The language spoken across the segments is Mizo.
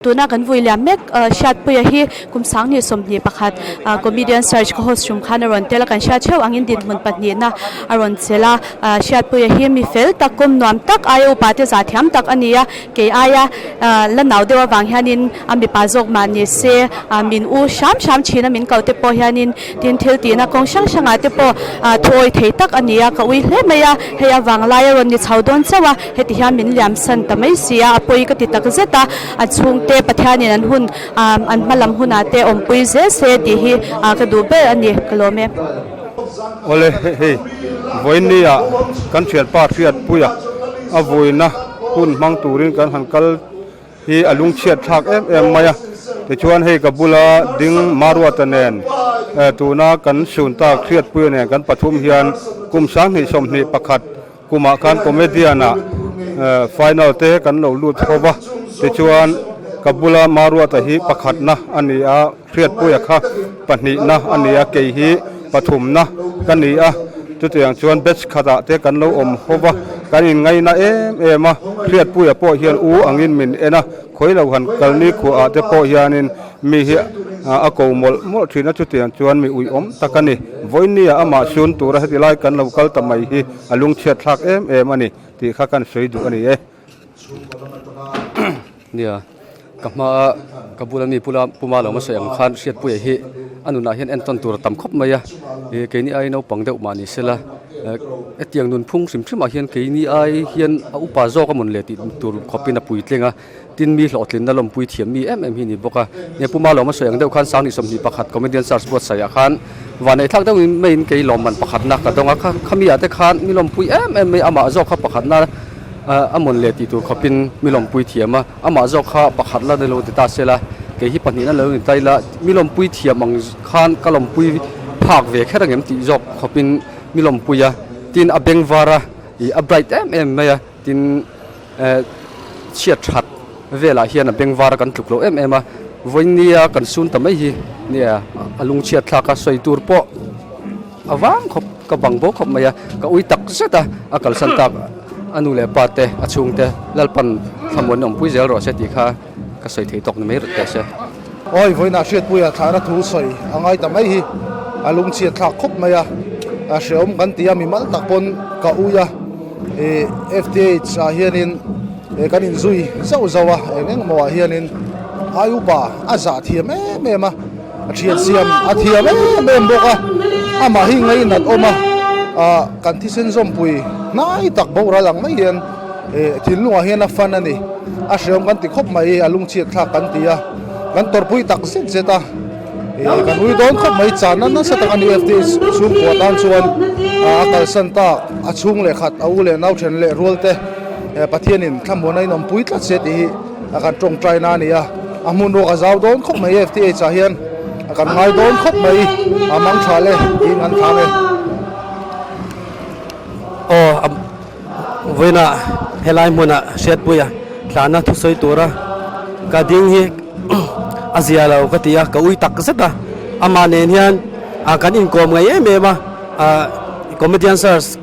Tuna kan vui liam mek Hriatpuia hi kum sanghnih 21 comedian search ka host hrum khan a rawn tel a, kan hriat theuh angin dinhmun pahnihna a rawn chelh a, Hriatpuia hi mi fel tak kawm nuam tak aia upa te zah thiam tak a ni a, kei aia la nau deuh avang hianin a mipa zawk mah ni se min u hram hram thin a min ko te pawh hianin tin thil tihna kawng hrang hrangah te pawh thuawi thei tak a ni a, ka ui hle mai a, hei avang lai a rawn ni chho dawn chauh a. Heti hian min liam san ta mai si a, a pawi ka ti tak zet a, a chhungte Pathianin an hun an hma lam hunah te awmpui zel se tih hi ka duh ber a ni, ka lawm e. Awle hei vawiinnia kan thianpa Hriatpuia a vuina hun hmang turin kan han kal hi a lungchhiat thlak em em mai a, tichuan hei ka bula ding Maruata nen tuna kan sun tak Hriatpuia nen kan pathum hian kum 2021 Kumah khan comedian ah final te kan lo lut ho va, tichuan ka bula Maruata hi pakhatna a ni a, Hriatpuia kha pahnihna a ni a, kei hi pathumna ka ni a, chutiang chuan batch khatah te kan lo awm ho va, kan inngaina em em a, Hriatpuia pawh hian u angin min en a, khawi lo han kalni khuaah te pawh hianin Mi hi a ko mawlh mawlh thin a, chutiang chuan mi uiawm tak a ni. Vawinia amah sun tura heti lai kan lo kal ta mai hi a lungchhiat thlak em em a ni tih kha kan sawi duh a ni e. Nia, ka hmaa ka bula mi pula Puma lo hmasa ang khan Hriatpuia hi a nunah hian entawn tur a tam khawp mai a, keini ai naupang deuh mah ni sela hetiang nunphung hrim hrimah hian keini ai hian a upa zawk a mawn le tih tur khawpin a puitling a. Tin mi hlawhtlinna lawmpui thiam mi em em hi ni bawk a, nia Pu Malawma sawi ang deuh khan 2021 Comedian Search buatsaihah khan vanneih thlak deuh in maiin kei lawmman pakhatna ka dawng a, kha khami ah te khan mi lawmpui em em mai amah zawk kha pakhatna a mawn leh tih tur khawpin mi lawmpui thiam a, amah zawk kha pakhat la ni lo ti ta sela kei hi pahnihna lo ni ta ila mi lawmpui thiam ang khan ka lawmpui phak ve kher angem tih zawk khawpin mi lawmpui a, tin a bengvar a ih a bright em em mai a, tin. Chhiat that velah hian a bengvar kan tluk loh em em a, vawinia kan sun ta mai hi nia a lungchhiat thlak a sawi tur pawh a vang khawp ka bang bo khawp mai a, ka ui tak zet a, a kalsan tak a nu leh pa te a chhungte Lalpan thlamuan awmpui zel rawh se tih kha ka sawi thei tawk ni mai rawh teh se. Awi vawiinah Hriatpuia thlahna thu sawi a ngai ta mai hi a lungchhiat thlak khawp mai a, a hreawm kan ti a, mimal tak pawn ka ui a. Ih FTH ah hianin eh kan inzui zauh zauh a eng eng maw ah hianin ai upa a zah thiam em em a a thian siam a thiam em em bawk a amah hi ngainat awm a ah kan thisen zawmpui hnai tak boral ang mai hian eh thinlungah hian a fan a ni a hreawm kan ti khawp mai a lungchhiat thlak kan ti a kan tawrhpui tak zet zet a. Kan ui dawn khawp mai chana nasa tak a ni FTH chhungkua tan chuan a kalsan tak a chhung leh khat a u leh nau then leh rual te Pathianin thlamuan a inawmpui tlat se tih hi a kan tawngtai na a ni a, a hmun ruak a zau dawn khawp mai FTH ah hian a kan ngai dawn khawp mai a mang tha le tiin an thlam e. Aw vawiinah helai hmunah Hriatpuia tlana thusawi tura ka ding hi a zia lo ka ti a, ka ui tak zet a, amah nen hian kan inkawm ngei em em a, comedian search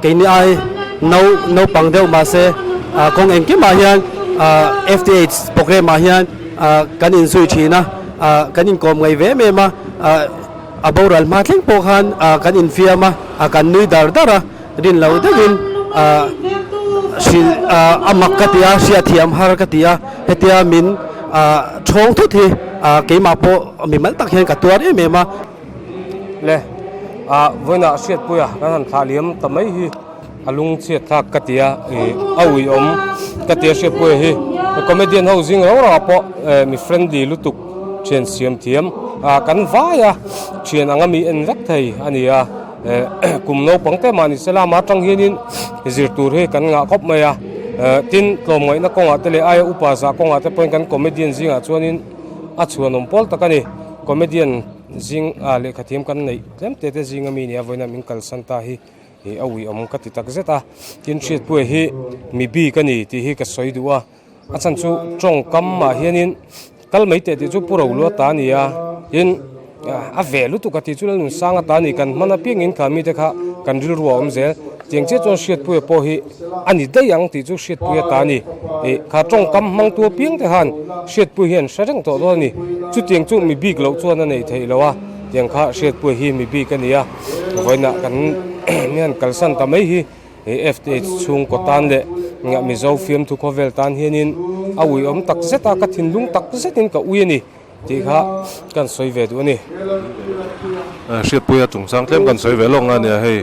keini ai no naupang deuh mahse kawng engkimah hian FTH programme ah hian kan inzui thin a, kan inkawm ngei ve em em a. A boral hma thleng pawh khan kan infiam a, kan nui dar dar a, rin lo deuhin hrilh a mak ka ti a, hriatthiam har ka ti a, hetia min thawng thut hi keimah pawh mimal tak hian ka tuar em em a. Le, vawiinah hriatpuia kan han thlah liam ta mai hi a lungchhiat thlak ka ti a, a uiawm ka ti a hriatpuia hi comedian ho zing rau rau ah pawh mi friendly lutuk thian siam thiam kan vai a, thian anga mi en vek thei a ni a, kum naupang te mah ni se lama atang hianin zir tur hi kan ngah khawp mai a, tin tlawmngaihna kawngah te leh aia upa zah kawngah te pawhin kan comedian zingah chuanin a chhuanawm pawl tak a ni, comedian zing lehkha thiam kan neih tlem te te zinga mi nia vawiin a min kalsan ta hi. Ih a uiawm ka ti tak zet a, tin Hriatpuia hi mi bik a ni tih hi ka sawi duh a, a chhan chu tawngkam ah hianin kal mai teh tih chu Pu Rolua ta a ni a, tin a ve lutuk a tih chu Lalnunsanga ta a ni, kan hman apiangin kha mite kha kan rilru a awm zel. Tiang chiah chuan Hriatpuia pawh hi a ni daih ang tih chu Hriatpuia ta a ni. Ih, kha tawngkam hmangtu apiang te khan Hriatpuia hi an hre reng tawh dawn a ni. Chutiang chu mi bik loh chuan a nei theih lo a, tiang kha Hriatpuia hi mi bik a ni a. Vawiinah kan hian kalsan ta mai hi FTH chhungkaw tan leh Mizo fiamthu khawvel tan hianin a uiawm tak zet a, ka thinlung tak zetin ka ui a ni. Tih kha kan sawi ve duh a ni. Hriatpuia chungchang tlem kan sawi ve lawk nga nia hei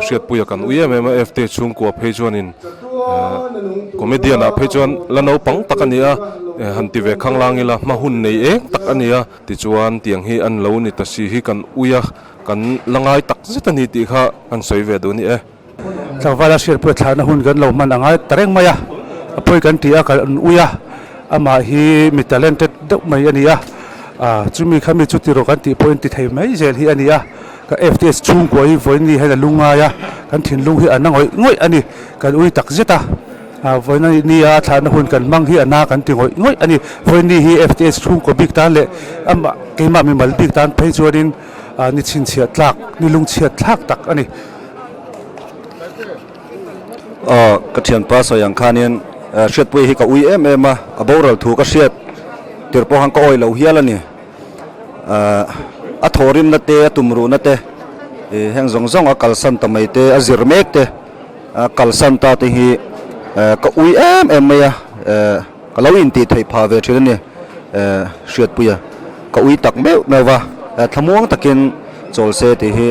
Hriatpuia kan ui em em a FT chhungkua phei chuanin comedian ah phei chuan la naupang tak a ni a han ti ve khang lang ila hma hun nei eng tak a ni a tichuan tiang hi an lo ni ta si hi kan ui a kan la ngai tak zet a ni tih kha kan sawi ve duh a ni e. Tlangvala hriatpuia thlahna hun kan lo hman a ngai ta reng mai a, a pawi kan ti a, kan ui a, amah hi mi talented deuh mai a ni a, ah chumi kha mi chu ti rawh kan tih pawhin ti thei mai zel hi a ni a, ka FTS chhungkua hi vawiin hian a lungngai a, kan thinlung hi a na ngawih ngawih a ni, kan ui tak zet a, ah vawiin ni a thlahna hun kan hmang hi a na kan ti ngawih ngawih a ni, vawiin ni hi FTS chhungkua bik tan leh amah keimah mimal bik tan phei chuanin ah ni chhinchhiah tlak, ni lungchhiat thlak tak a ni. Aw ka thianpa sawi ang khanin hriatpui hi ka ui em em a, a boral thu ka hriat tir pawh khan ka awi lo hial a ni. A thawhrimna te a tumruhna te heng zawng zawng a kalsan ta mai te a zir mek te a kalsan ta te hi ka ui em em mai a, ka lo intih theih phah ve thin a ni hriatpuia ka ui tak meuh meuh va, thlamuang takin chawl se tih hi.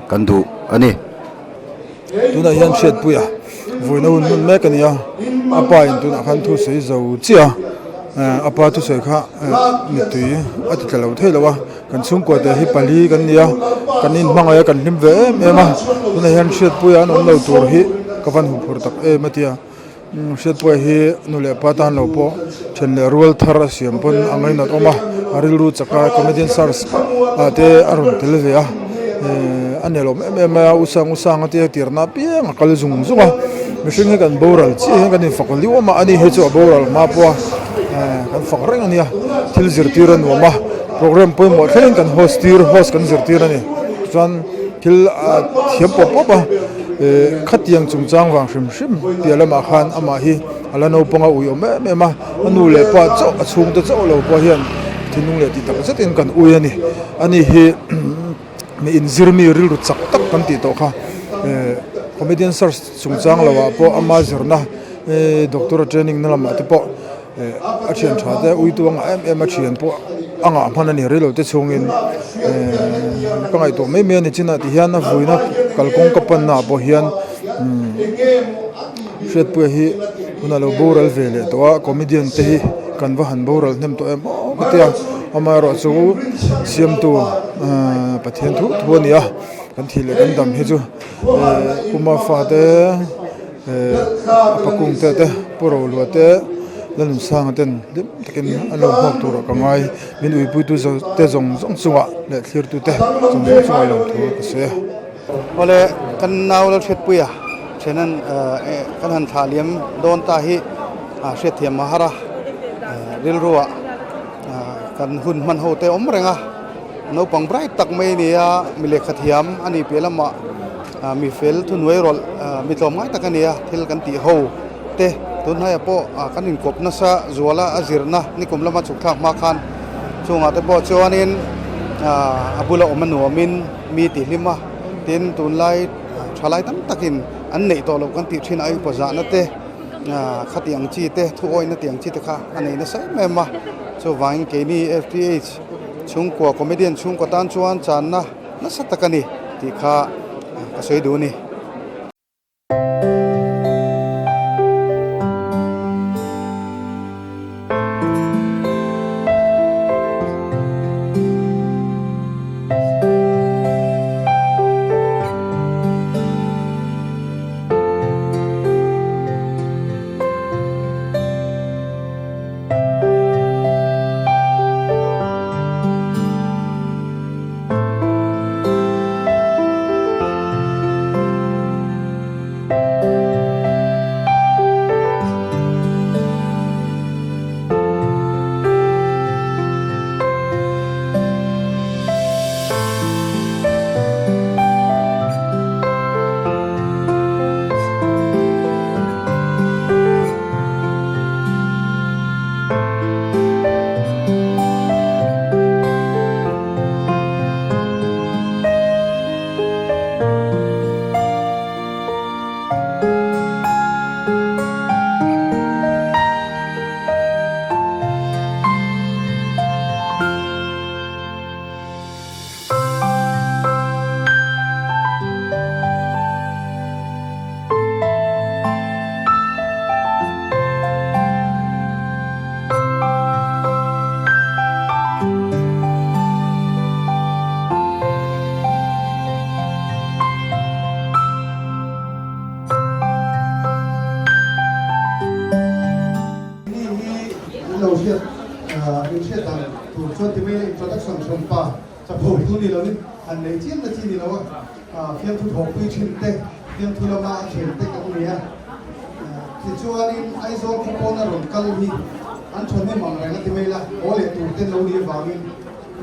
Kan duh a ni. Tunah hian Hriatpuia vawiina hun hmun mek a ni a, a pa in tunah khan thu sawi zo chiah a, a pa thusawi kha mittui a ti tla lo thei lo a, kan chhungkua te hi pali kan ni a, kan inhmangaih a kan hlim ve em em a, tunah hian Hriatpuia an awm lo tur hi ka van huphurh tak em a ti a. Hriatpuia hi nu leh pa tan lo pawh then leh rual thar a siam pawn a ngainat awm a, a rilru chak a comedian search ah te a rawn tel ve a, ehh a nelawm em em mai a, usang usang a tia tirna apiang a kal zung zung a, mihring hi kan boral chiah hian kan infak liu awm a, ani hi chu a boral hma pawh a ehh kan fak reng a nia, thil zirtir a nuam a, programme pawimawh thlengin kan host tir host kan zirtir a ni, chuan thil a thiam pawp pawp a. Ehh khatiang chungchang vang hrim hrim piah lamah khan amah hi a la naupang a ui awm em em a, a nu leh pa chauh a chhungte chauh lo pawh hian thinlung leh tih tak zetin kan ui a ni. Ani hi mi inzir mi rilru chak tak kan tih tawh kha ehh comedian search chungchang lo ah pawh ama zirna ehh doctor training na lamah te pawh ehh a thian tha te uitu a ngah em em a thian pawh a ngah hman a ni rilo te chhungin ehh ka ngaihtuah mai mai a ni chinah ti hian a vuina kalkawng ka panna ah pawh hian umm hriatpuia hi hunah lo boral ve leh tawh a comedian te hi kan va han boral hnem tawh em aw ka tia amaherawh chu siamtu ehh Pathian thu thu a ni a kan thih leh kan dam hi chu ehh Puma fate. A pakung te te pu Rohlua te Lalnunsanga ten hlim takin an lo hmuak turah ka ngai. Min uipuitu te zawng zawng chungah leh thlirtu te zawng zawng chungah lawmthu ka sawi a. Awle kan nau Lalhriatpuia thianan kan han thlah liam dawn ta hi hriatthiam a har a, rilruah kan hun hman ho te awm reng a, naupang bright tak mai a ni a, mi lehkha thiam a nih piah lamah Mi fel thuhnuai rawlh mi tlawmngai tak a ni a, thil kan tih ho te tunhnaiah pawh kan inkawp nasa zuala a zirna nikum lama chhuk thlak hma khan chungah te pawh chuanin a bula awm a nuamin mi tihlim a, tin tunlai thalai tam takin an neih tawh loh kan tih thin a upa zahna te khati ang chi te thu awihna tih ang chi te kha a nei nasa em em a, chuvangin keini FTH chhungkua comedian chhungkua tan chuan channa. Nasa tak a ni tih kha ka sawi duh a ni. lo hriat min hriat dan tur chuan ti mai ila introduction hran pa chapo tu ni lovin han neih chiam na chi ni lo a, fiamthu thawhpui thin te, fiamthu lama a thian te kan ni a. Tichuanin Aizawl khaw pawna rawn kal hi an thahnem ang reng a ti mai ila, haw leh tur te an lo nih avangin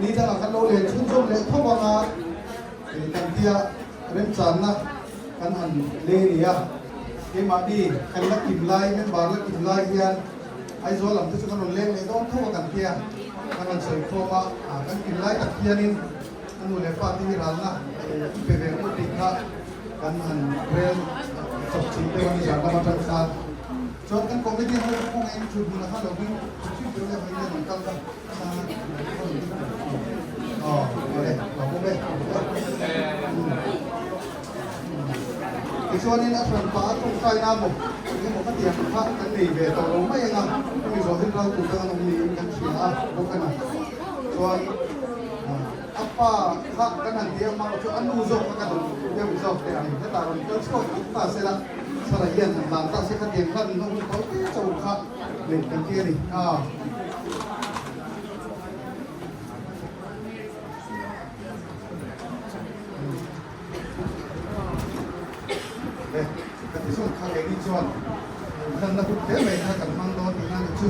ni dangah kan lo len chhunzawm leh tho ang a, kan tia remchanna kan han lei a ni a. Keimahni kan la kim lai, member la kim lai hian Aizawl lam te chu kan rawn leng leh dawn tho a kan tia, kan rawn sawi khawm a, kan kim lai tak hianin a nu leh pa te hi ralna i pe ve ang u tih kha kan han rel chawp chhin deuh a ni zan lam atang khan. Chuan kan committee ho kha kawngaihin thut hmunah khan lo ding thut thut deuh leh vawiin an kal kha Tichuanin a hran pah a tawngtaina maw engemaw ka tiang kha kan nei ve tawh lo mai ang a, hemi zawh hian ral tur dang an awm niin kan hria a bawk a na. Chuan a pa kha kan han ti a, mah chu a nu zawk kha ka duh deuh zawk teh ang, hetah rawn kal chhuak vek ta sela, Sara hian han hlan ta se khatiang hlan na hun tawh te chauh kha neih kan ti a ni. Ka ti zawng kha keini chuan inhlanna hun hle mai kha kan hmang dawn tihna ni chu.